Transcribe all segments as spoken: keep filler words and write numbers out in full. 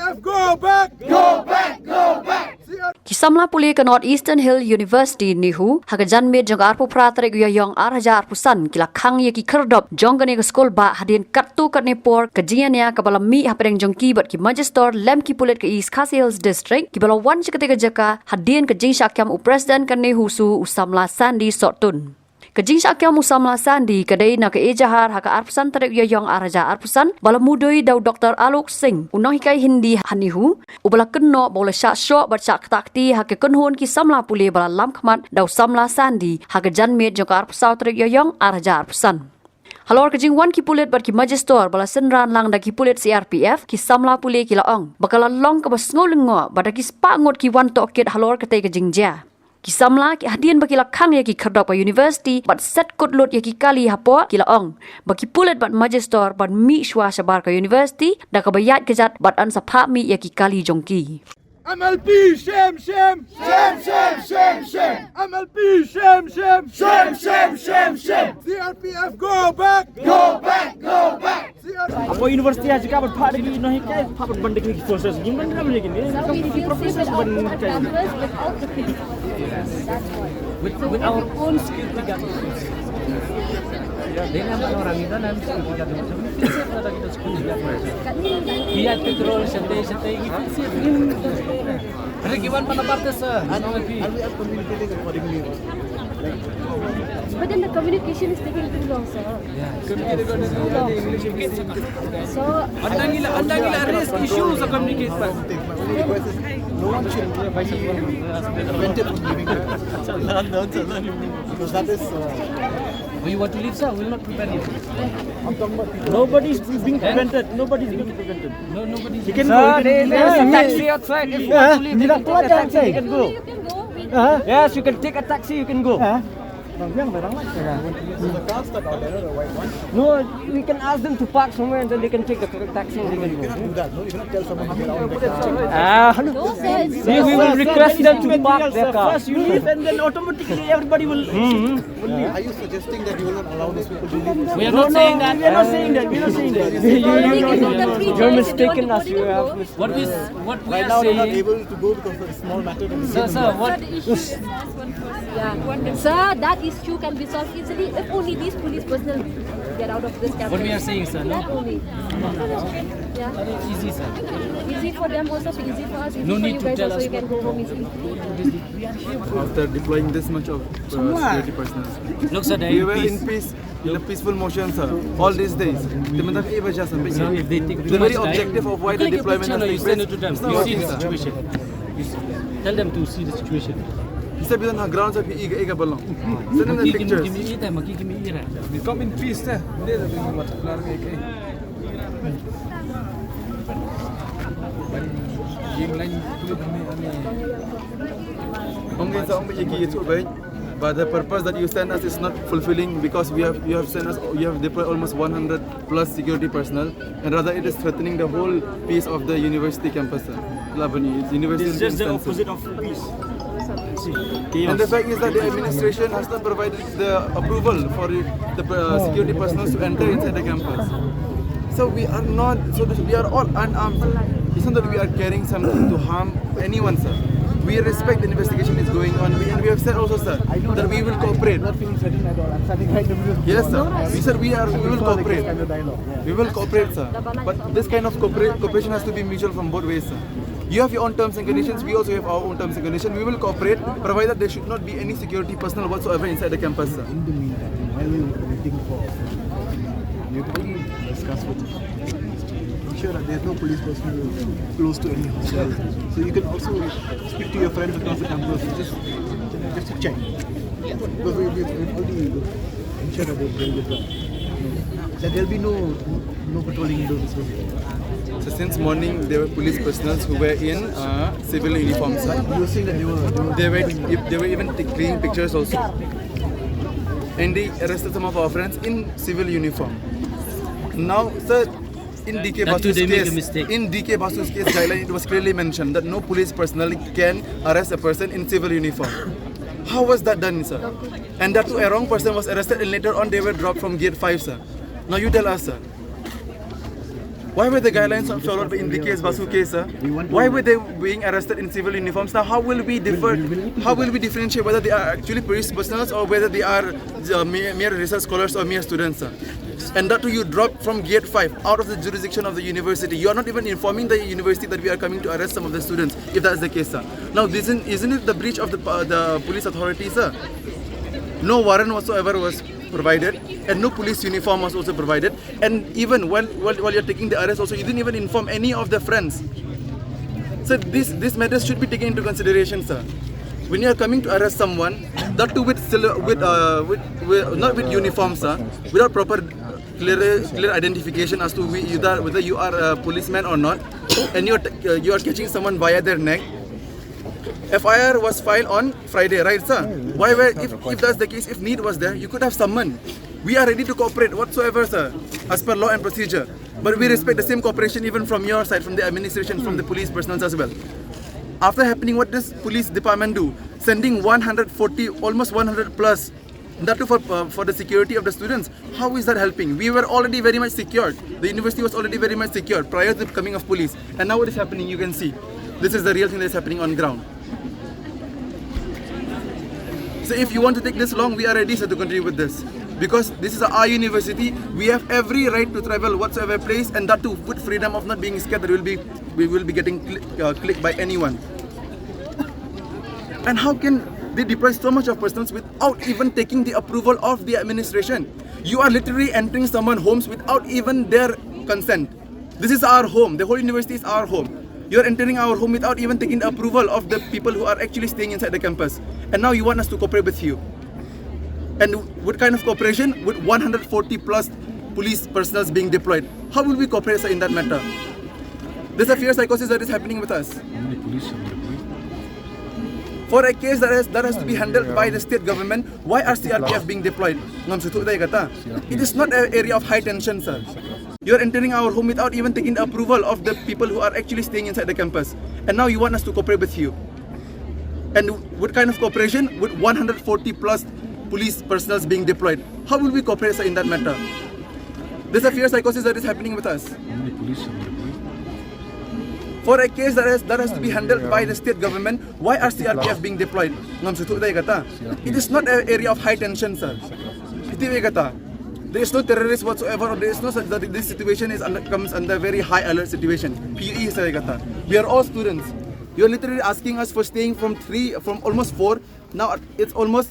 Go back! Go back! Go back! Ki samla pule ka North Eastern Hill University, NEHU, ha ka janmiet jong ka arphew phra tarik u Ïaïong ar hajar arphew san, ki la khang ïa ki khyrdop jong kane ka skul bah hadien katto katne por ka jingïania kaba la mih hapdeng jong ki bad ki Magister lem ki pulit ka East Khasi Hills District, kiba la wan sha katei ka jaka hadien ka jingshah kem u President ka NEHUSU, u samla Sandy Sohtun. Ka jingshah kem u samla Sandy ka dei na ka Ejahar ha ka arphew san tarik u Ïaïong ar hajar arphew san, ba la mudui da u Doktor Alok Singh, u nonghikai Hindi ha NEHU, uba la kynnoh ba u la shah shoh bad shah ktah kti ha ka kynhun ki samla pule ba la lam khmat da u samla Sandy ha ka janmiet jong ka arphew saw tarik u Ïaïong ar hajar arphew san. Halor ka jingwan ki pulit bad ki Magister ba la synran lang da ki pulit C R P F, ki samla pule ki la ong ba ka la long kaba sngew lyngngoh bad da ki spah ngut ki wan tohkit halor katei ka jingjia. Ki samla ki, hadien ba ki la khang ïa ki khyrdop ka University bad set kut lut ïa ki kali hapoh, ki la ong ba ki pulit bad Magister ban mih shuwa shabar ka University da kaba ïaid kjat bad yn sa phah mih ïa ki kali jong ki. M L P, shame, shame! Shame, shame, shame, shame! M L P, shame, shame! Shame, shame, shame, shame! C R P F, go back! Go back! Go back! Hapoh university ha jaka ban phah da ki nonghikai, phah ban ban da ki forces. Ngim ban da ki ni. Ki professors ban hikai. With, with our own security guard. They never know orang itu dan security guard. Kita security guard. Dia patrol santai-santai gitu sih. Ada kiwan mana partai, sir? Are we, are we communicating accordingly? But then the communication is taking too long, sir. Yeah. Too long. So, anda ngi la, anda ngi la raise issues of communication. My only request is no one should be prevented from leaving. Because that is, uh, Oh, you want to leave, sir? We will not prevent you. Nobody is being prevented. Nobody is being prevented. No, nobody is. You can go. Sir, there, there is a taxi outside. If you want to leave, you can take a taxi. You can go. Huh? Yes, you can take a taxi. You can go. Huh? No, we can ask them to park somewhere and then they can take the taxi and they can go. You cannot do that. No, you cannot tell someone to get out of the car. Ah, no, sir, it's, we, we will request them to park their car. First you leave and then automatically everybody will. Are you suggesting that you will not allow these people to leave? We are not saying that. We are not saying that. We are not saying that. You, you, you, you, you're mistaken as you have. What we, what we are saying. Right now they're not able to go because of a small matter. Sir, sir, what? Yeah. Sir, that issue can be solved easily if only these police personnel get out of this campus. What we are saying, sir, no? That only. Yeah. Easy, sir. Easy for them also, easy for us, easy for you guys also, you can go home easily. After deploying this much of, uh, security personnel. Look, sir, we were in peace, in a peaceful motion, sir, all these days. Sir, if they take too much time, click a picture, you send it to them. The very objective of why the deployment has taken place is not working, sir. You see the situation. You see. Tell them to see the situation. Sir, bisan ha ground, sir, phi i ka, i ka balong. Send them the pictures. Ki mi i te, ma ki, ki mi i re. We come in peace, sir. Ong ïa sa ong ba ïa ki ïathuh beit ba the purpose that you send us is not fulfilling because we have, you have sent us, you have deployed almost one hundred plus security personnel and rather it is threatening the whole peace of the university campus, sir. It's just the opposite of peace. And the fact is that the administration has not provided the approval for the, uh, security personnel to enter inside the campus. So we are not, so this, we are all unarmed, sir. It's not that we are carrying something to harm anyone, sir. We respect the investigation is going on, we, and we have said also, sir, that we will cooperate. Yes, sir. We said we are, we will cooperate. We will cooperate, sir. But this kind of coopera-, cooperation has to be mutual from both ways, sir. You have your own terms and conditions, we also have our own terms and conditions. We will cooperate, provided there should not be any security personnel whatsoever inside the campus, sir. In the meantime, while we were waiting for you to discuss with, ensure that there's no police personnel close to any hostel. So you can also speak to your friends across the campus. Just, just to check. Because we, we, we've already ensure that they, they will get well. That there'll be no, no patrolling in those spaces. So since morning, there were police personnel who were in, uh, civil uniforms, sir. You were saying that they were, they were, they were, they were even t-, clicking pictures also. And they arrested some of our friends in civil uniform. Now, sir, in D K Basu's case, in D K Basu's case guideline, it was clearly mentioned that no police personnel can arrest a person in civil uniform. How was that done, sir? And that too, a wrong person was arrested and later on they were dropped from gate five, sir. Now you tell us, sir. Why were the guidelines not followed in the case Basu case, sir? Why were they being arrested in civil uniforms? Now, how will we differ? How will we differentiate whether they are actually police personnel or whether they are uh, mere, mere research scholars or mere students, sir? And that too, you drop from gate five, out of the jurisdiction of the university. You are not even informing the university that we are coming to arrest some of the students, if that's the case, sir. Now, isn't, isn't it the breach of the, uh, the police authority, sir? No warrant whatsoever was provided, and no police uniform was also provided. And even while, while, while you're taking the arrest also, you didn't even inform any of the friends. So this, this matter should be taken into consideration, sir. When you are coming to arrest someone, that too with still with uh, with, with not with uniform, sir, without proper clear clear identification as to we, you are, whether you are a policeman or not, and you are t- uh, you are catching someone via their neck. F I R was filed on Friday, right, sir? Why were, if, if that's the case, if need was there, you could have summoned. We are ready to cooperate whatsoever, sir, as per law and procedure. But we respect the same cooperation even from your side, from the administration, from the police personnel as well. After happening, what does police department do? Sending one hundred forty, almost one hundred plus, that too for, uh, for the security of the students. How is that helping? We were already very much secured. The university was already very much secured prior to the coming of police. And now what is happening, you can see. This is the real thing that is happening on ground. So if you want to take this long, we are ready, sir, to continue with this. Because this is our university, we have every right to travel whatsoever place, and that too with freedom of not being scared that we will be, we will be getting cli- uh, clicked by anyone. And how can they deploy so much of personnel without even taking the approval of the administration? You are literally entering someone's homes without even their consent. This is our home. The whole university is our home. You are entering our home without even taking the approval of the people who are actually staying inside the campus. And now you want us to cooperate with you. And what kind of cooperation with one hundred forty plus police personnel being deployed? How will we cooperate, sir, in that matter? This is a fear psychosis that is happening with us. For a case that has, that has to be handled by the state government, why are C R P F being deployed? Ngam sngewthuh ïa kata. It is not an area of high tension, sir. You are entering our home without even taking the approval of the people who are actually staying inside the campus. And now you want us to cooperate with you. And what kind of cooperation with one hundred forty plus police personnel being deployed? How will we cooperate, sir, in that matter? This is a fear psychosis that is happening with us. For a case that has, that has to be handled by the state government, why are C R P F being deployed? Ngam sngewthuh ïa kata. It is not an area of high tension, sir. Sngewthuh ïa kata. There is no terrorist whatsoever. Or there is no such that this situation is under, comes under very high alert situation. P U E, sir, ïa kata. We are all students. You are literally asking us for staying from three, from almost four. Now it's almost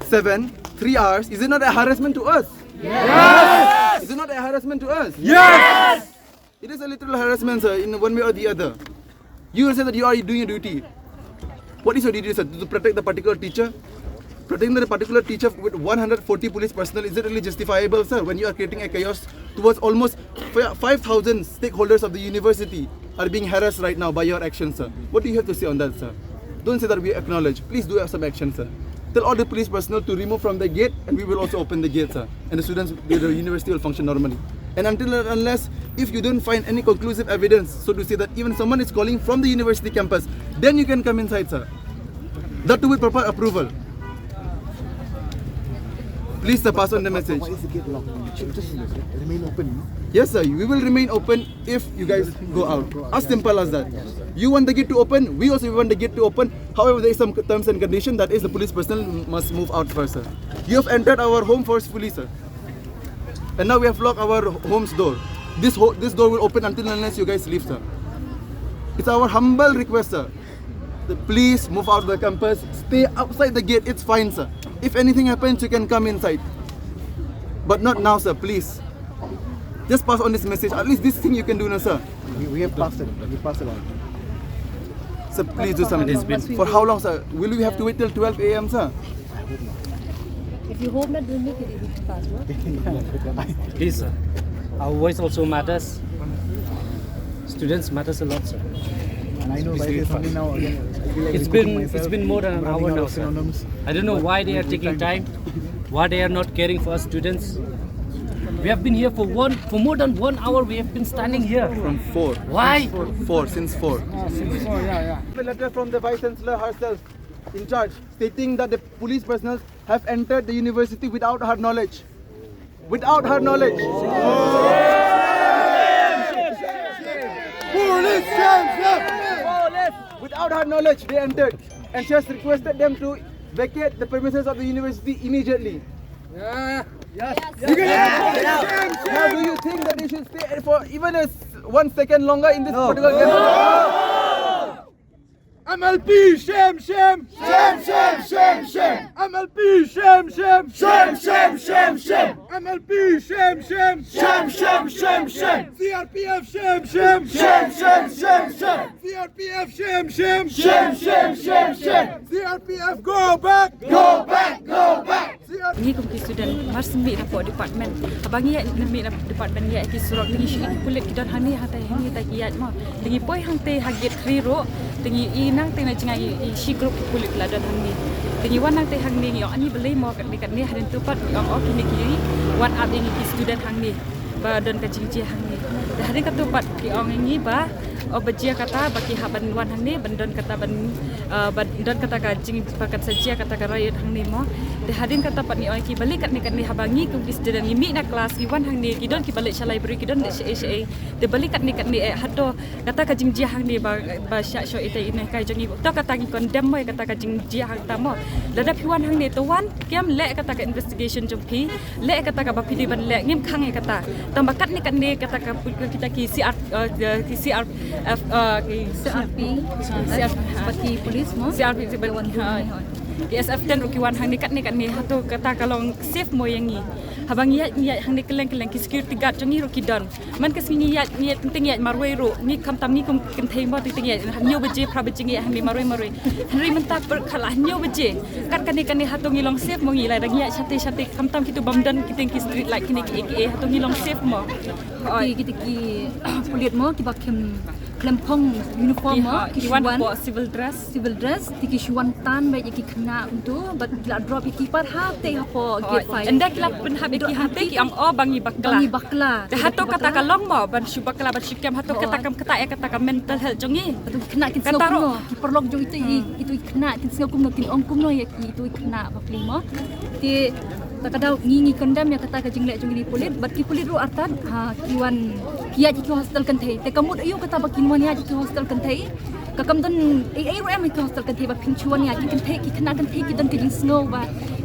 seven, three hours. Is it not a harassment to us? Yes. Is it not a harassment to us? Yes. It is a literal harassment, sir, in one way or the other. You say that you are doing your duty. What is your duty, sir? To protect the particular teacher? Protecting the particular teacher with one hundred forty police personnel, is it really justifiable, sir, when you are creating a chaos towards almost fi- five thousand stakeholders of the university are being harassed right now by your actions, sir? What do you have to say on that, sir? Don't say that we acknowledge. Please do have some action, sir. Tell all the police personnel to remove from the gate, and we will also open the gate, sir. And the students, the, the university will function normally. And until and unless, if you don't find any conclusive evidence, so to say that even someone is calling from the university campus, then you can come inside, sir. That too with proper approval. Please, sir, pass on the message. Why is the gate locked? It should just remain open. Yes, sir. We will remain open if you guys go out. As simple as that. You want the gate to open, we also want the gate to open. However, there is some terms and condition, that is the police personnel must move out first, sir. You have entered our home forcefully, sir. And now we have locked our home's door. This ho- this door will open until unless you guys leave, sir. It's our humble request, sir. The, please move out of the campus. Stay outside the gate. It's fine, sir. If anything happens, you can come inside. But not now, sir. Please. Just pass on this message. At least this thing you can do now, sir. We, we have passed it. We passed it on. Sir, please do something. It has been For how long, sir? Will we have to wait till twelve a m, sir? If you hope not, don't make it even faster. Please, sir. Our voice also matters. Students matters a lot, sir. And I know why there's only now again. I feel like It's repeating been, it's myself. Been more than an I'm running hour out now, of sir. Synonyms. I don't know why they are taking time, why they are not caring for us students. We have been here for one, for more than one hour. We have been standing here. From four. Why? Four, since four. A letter from the Vice Chancellor herself, in charge, stating that the police personnel have entered the university without her knowledge. Without her knowledge. Police, shame, shame. More or less, without her knowledge, they entered, and she has requested them to vacate the premises of the university immediately. Yes. Now, do you think that they should stay for even a s- one second longer in this particular campus? M L P, shame, shame. Shame, shame, shame, shame. M L P, shame, shame. Shame, shame, shame, shame. M L P, shame, shame. Shame, shame, shame, shame. C R P F, shame, shame. Shame, shame, shame, shame. C R P F, shame, shame. Shame, shame, shame, shame. C R P F, go back. Go back, go back. Ngi kum ki student mar sngewbha na pdeng department. Haba ngi ïa na mih na department ïa ki surok, te ngi shu i ki pulit ki don hangne, hangtai hangne, tai ki ïaid mo. Te ngi poi hangtai ha gate three ruh, te ngi i nangtai na jngai i shi group ki pulit la don hangne. Te ngi wan nangtai hangne, ngi ong ani balei mo katne katne, hadien tu pat ngi ong, oh, kine ki wan ap ïa ngi ki student hangne ba don ka jingjia hangne. Te hadien katu pat ki ong ïa ngi ba, oh, ba jia kata ba ki hap ban wan hangne, ban don kata ban, uh, ban don kata ka jing, ba kan sa jia kata ka riot hangne mo. Te hadien kata pat ngi ong ïa ki balei katne katne, haba ngi kum ki student ngi mih na class, ngi wan hangne, ki don kiba leit sha library, ki don leit shaei shaei. Te balei katne katne, eh, hato kata ka jingjia hangne ba, ba shah shoh ita ina kai jong ngi. To kata ngi condemn mo ïa kata ka jingjia hangta mo. Lada phi wan hangne, to wan kem leh kata ka investigation jong phi. Leh kata kaba phi dei ban leh, ngim khang ïa kata. Tang ba katne katne kata ka pu-, kita ki C R, eh, ki C R F, eh, ki C R P, C R P, bad ki police mo. C R P, bad, ha, ki S F ten ruh ki wan hangne katne katne, hato kata ka long safe mo ïa ngi. Haba ngi ïaid, ngi ïaid hangne kylleng kylleng, ki security guard jong ngi ruh ki don. Man ka sngi ngi ïaid, ngi ïaid, teng teng ïaid marwei ruh, ngi khamtam ngi kum kynthei mo, teng teng ïaid hynñiew baje, phra baje ngi ïaid hangne marwei marwei. Hynrei mynta per khala hynñiew baje. Kat kane kane hato ngi long safe mo ngi, lada ngi ïaid shatei shatei, khamtam kitu bym don kiteng ki street light kine kiei kiei, hato ngi long safe mo? Oi. Ki, kita ki pulit mo kiba khlem, khlem phong uniform mo, ki, ha, ki shu wan hapoh civil dress. Civil dress, te ki shu wan tan beit ïa ki khynnah kumtu, bad ki la drop ïa ki pat hangtei hapoh gate five. Ynda ki la pynhap ïa ki hangtei ki ong, oh, ba ngi bakla. Ba ngi bakla. Te hato kata ka long mo ban shu bakla, ban shu kem, hato kata kam ktah ïa kata ka mental health jong ngi. Hato ki khynnah kin sngew kumno, ki paralok jong ito i, ito i khynnah kin sngew kumno, kin ong kumno ïa ki, ito i khynnah bapli mo. Te kata ka daw ngi, ngi condemn ïa kata ka jingleh jong kine ki pulit, bad ki pulit ruh artat, ha, ki wan, ki ïaid ïa ki hostel kynthei. Te ka mut aïu kata ba kin wan ïaid ïa ki hostel kynthei? Ka kam don ei ei ruh em ïa ki hostel kynthei ba phin shu wan ïaid, ki kynthei, ki khynnah kynthei ki don ka jingsngew ba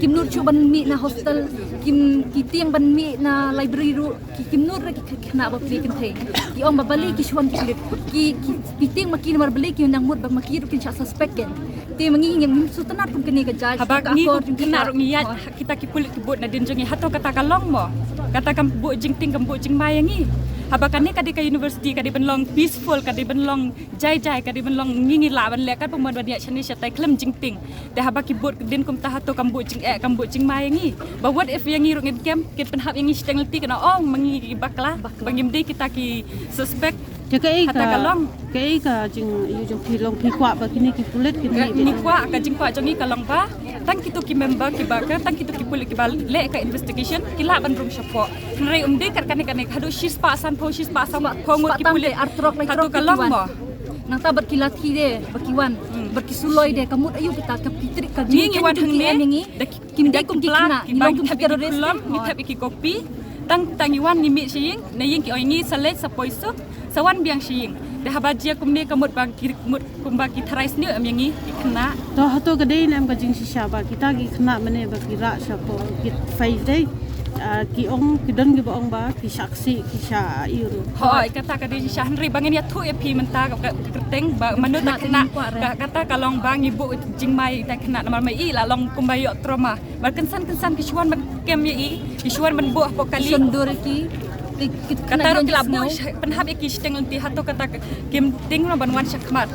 kim nud shuh ban mih na hostel, kim, ki tieng ban mih na library ruh, ki, kim nud re ki khynnah bapli kynthei. Ki ong ba balei ki shu wan ki pulit. Ki, ki, ki tieng ma ki namar balei ki nang mut ba ma ki ruh kin shah suspect ken. Te ma ngi ngim sngewtynnat kum kane ka judge. Haba ngi kum khynnah ruh ngi ïaid, kita ki pulit ki bud nadien jong ngi, hato kata ka long mo? Kata kam bud jingtieng, kam bud jingma ïa ngi. Haba kane ka dei ka university, ka dei ban long peaceful, ka dei ban long jai jai, ka dei ban long ngi ngi lah ban leh, kat ba mon ban ïaid shane shatai khlem jingtieng. Te haba ki bud nadien kumta, hato kam bud jingeh, kam bud jingma ïa ngi? Ba what if ïa ngi ruh ngim kem, kin pynhap ïa ngi shiteng lynti, kin ong, oh, ma ngi ki bakla, ba ngim dei kita ki suspect. Te kaei ka, kaei ka jing, ïa jong phi, long phi kwah ba kine ki pulit kin mih? Ngi kwah, ka jingkwah jong ngi ka long ba tang kito ki member kiba, ka tang kito ki pulit kiba leh ka investigation ki lah ban rung shapoh. Hynrei ym dei kat kane kane, haduh shispah sanphew, shispah sanphew ngut ki pulit, hato ka long mo? Nangta bad ki lathi de ba ki wan, bad ki suloi de, ka mut aïu kita, ka phi trei, ka jingkhein jong ki em ïa ngi? Kim dei kum ki khynnah, ngi long kum ki terrorist, ngi thep ïa ki kopi. Tang, tang ngi wan ngi mih sha ïing, na ïing ki ong ïa ngi sa leit sa poi suk, sa wan biang sha ïing. Te haba jia kumne ka mut ba ki, mut kumba ki tharai sniew em ïa ngi ki khynnah. To hato ka dei ne em ka jingshisha ba kita ki khynnah mynne ba ki rah shapoh gate five dei, ah, ki ong, ki don kiba ong ba ki shah ksih, ki shah ïa ruh. Hooid, kata ka dei shisha, hynrei ba ngin ïathuh ïa phi mynta ka, ka, ka kyrteng ba mano ta khynnah, ka, kata ka long ba ngi buh jingma ïa kita ki khynnah namar ma i la long kumba ïoh trauma. Ba kynsan kynsan ki shu wan ban kem ïa i, ki shu wan ban buh hapoh kali. Shon dur ïa ki. Kata ruh ki la buh pynhap ïa ki shiteng lynti, hato kata ka, kim tieng ruh ban wan shakhmat.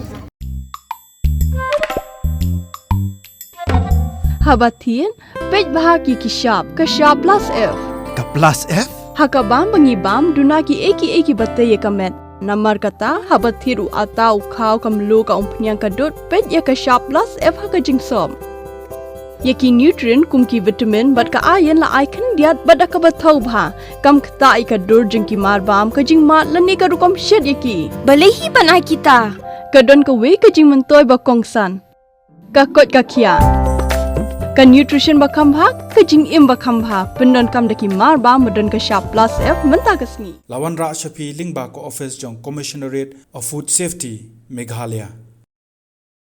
Haba thied, peit bha ki, ki shap, ka shap plus F. Ka plus F? Ha ka bam ba ngi bam, duna kiei kiei kiba tei ïa ka met. Namar kata, haba thied u atta, u khaw, ka mluh, ka umphniang, ka dud, peit ïa ka shap plus F ha ka jingsop. Ïa ki nutrient kum ki vitamin bad ka iron la ai khyndiat bad da kaba thaw bha. Kam ktah ïa ka dur jong ki marbam, ka jingmad lane ka rukom shet ïa ki. Balei hi ban ai kita? Ka don kawei ka jingmyntoi ba kongsan. Ka koit ka khiah. Ka nutrition ba kham bha, ka jingim ba kham bha, pyndonkam da ki mar ba, ba don ka shap plus F mynta ka sngi. La wanrah sha phi lyngba ka office jong Commissionerate of Food Safety, Meghalaya.